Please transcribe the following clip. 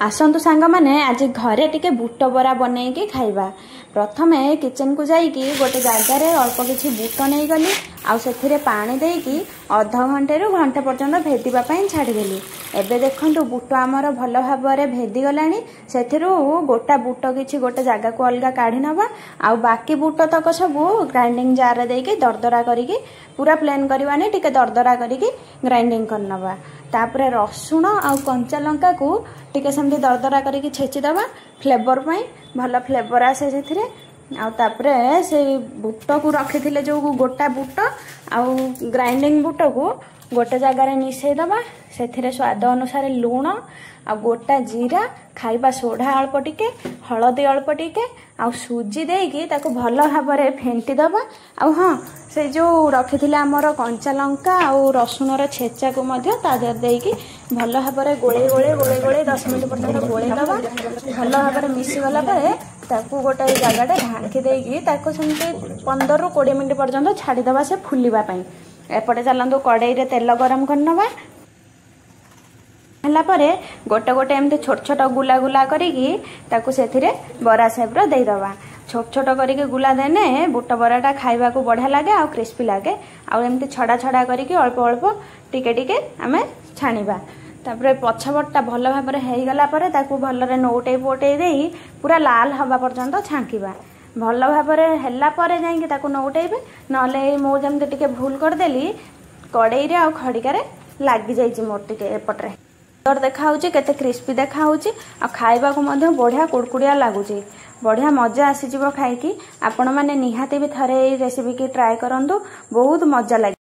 ଆସନ୍ତୁ ସାଙ୍ଗମାନେ, ଆଜି ଘରେ ଟିକେ ବୁଟ ବରା ବନେଇକି ଖାଇବା। ପ୍ରଥମେ କିଚେନକୁ ଯାଇକି ଗୋଟେ ଜାଗାରେ ଅଳ୍ପ କିଛି ବୁଟ ନେଇଗଲି ଆଉ ସେଥିରେ ପାଣି ଦେଇକି ଅଧଘଣ୍ଟେରୁ ଘଣ୍ଟେ ପର୍ଯ୍ୟନ୍ତ ଭେଦିବା ପାଇଁ ଛାଡ଼ିଦେଲି। ଏବେ ଦେଖନ୍ତୁ, ବୁଟ ଆମର ଭଲ ଭାବରେ ଭେଦିଗଲାଣି। ସେଥିରୁ ଗୋଟା ବୁଟ କିଛି ଗୋଟେ ଜାଗାକୁ ଅଲଗା କାଢ଼ି ନେବା ଆଉ ବାକି ବୁଟ ତକ ସବୁ ଗ୍ରାଇଣ୍ଡିଙ୍ଗ ଜାରରେ ଦେଇକି ଦରଦରା କରିକି, ପୁରା ପ୍ଲେନ୍ କରିବାନି, ଟିକେ ଦରଦରା କରିକି ଗ୍ରାଇଣ୍ଡିଙ୍ଗ କରିନେବା। ତାପରେ ରସୁଣ ଆଉ କଞ୍ଚା ଲଙ୍କାକୁ ଟିକେ ସେମିତି ଦରଦରା କରିକି ଛେଚିଦେବା ଫ୍ଲେଭର ପାଇଁ, ଭଲ ଫ୍ଲେଭର ଆସେ ସେଥିରେ। ଆଉ ତାପରେ ସେଇ ବୁଟକୁ ରଖିଥିଲେ, ଯେଉଁ ଗୋଟା ବୁଟ ଆଉ ଗ୍ରାଇଣ୍ଡିଙ୍ଗ ବୁଟକୁ ଗୋଟେ ଜାଗାରେ ମିଶାଇ ଦେବା। ସେଥିରେ ସ୍ୱାଦ ଅନୁସାରେ ଲୁଣ ଆଉ ଗୋଟା ଜିରା, ଖାଇବା ସୋଢ଼ା ଅଳ୍ପ ଟିକେ, ହଳଦୀ ଅଳ୍ପ ଟିକେ ଆଉ ସୁଜି ଦେଇକି ତାକୁ ଭଲ ଭାବରେ ଫେଣ୍ଟି ଦେବା। ଆଉ ହଁ, ସେ ଯେଉଁ ରଖିଥିଲେ ଆମର କଞ୍ଚା ଲଙ୍କା ଆଉ ରସୁଣର ଛେଚାକୁ ମଧ୍ୟ ତା ଦେହରେ ଦେଇକି ଭଲ ଭାବରେ ଗୋଳେଇ ଗୋଳେଇ ଗୋଳେଇ ଗୋଳେଇ 10 ମିନିଟ୍ ପର୍ଯ୍ୟନ୍ତ ଗୋଳେଇ ଦେବା। ଭଲ ଭାବରେ ମିଶିଗଲା ପରେ ତାକୁ ଗୋଟେ ଜାଗାଟେ ଢାଙ୍କି ଦେଇକି ତାକୁ ସେମିତି 15ରୁ 20 ମିନିଟ୍ ପର୍ଯ୍ୟନ୍ତ ଛାଡ଼ିଦେବା ସେ ଫୁଲିବା ପାଇଁ। ଏପଟେ ଚାଲନ୍ତୁ, କଡ଼େଇରେ ତେଲ ଗରମ କରିନେବା। ହେଲା ପରେ ଗୋଟେ ଗୋଟେ ଏମିତି ଛୋଟ ଛୋଟ ଗୁଲା ଗୁଲା କରିକି ତାକୁ ସେଥିରେ ବରା ସେପ୍ର ଦେଇଦେବା। ଛୋଟ ଛୋଟ କରିକି ଗୁଲା ଦେଲେ ବୁଟ ବରାଟା ଖାଇବାକୁ ବଢ଼ିଆ ଲାଗେ ଆଉ କ୍ରିସ୍ପି ଲାଗେ। ଆଉ ଏମିତି ଛଡ଼ା ଛଡ଼ା କରିକି ଅଳ୍ପ ଅଳ୍ପ ଟିକେ ଟିକେ ଆମେ ଛାଣିବା। ତାପରେ ପଛପଟଟା ଭଲ ଭାବରେ ହେଇଗଲା ପରେ ତାକୁ ଭଲରେ ନଉଟେଇ ପୋଟେଇ ଦେଇ ପୁରା ଲାଲ ହେବା ପର୍ଯ୍ୟନ୍ତ ଛାଙ୍କିବା। ଭଲ ଭାବରେ ହେଲା ପରେ ଯାଇକି ତାକୁ ନଉଟେଇବେ, ନହେଲେ ମୁଁ ଯେମିତି ଟିକେ ଭୁଲ କରିଦେଲି, କଡ଼େଇରେ ଆଉ ଖଡ଼ିକାରେ ଲାଗିଯାଇଛି ମୋର ଟିକେ। ଏପଟରେ ଦେଖାହେଉଛି କେତେ କ୍ରିସ୍ପି ଦେଖାହେଉଛି ଆଉ ଖାଇବାକୁ ମଧ୍ୟ ବଢ଼ିଆ କୁଡ଼କୁଡ଼ିଆ ଲାଗୁଛି। ବଢ଼ିଆ ମଜା ଆସିଯିବ ଖାଇକି। ଆପଣମାନେ ନିହାତି ବି ଥରେ ଏଇ ରେସିପିକି ଟ୍ରାଏ କରନ୍ତୁ, ବହୁତ ମଜା ଲାଗିବ।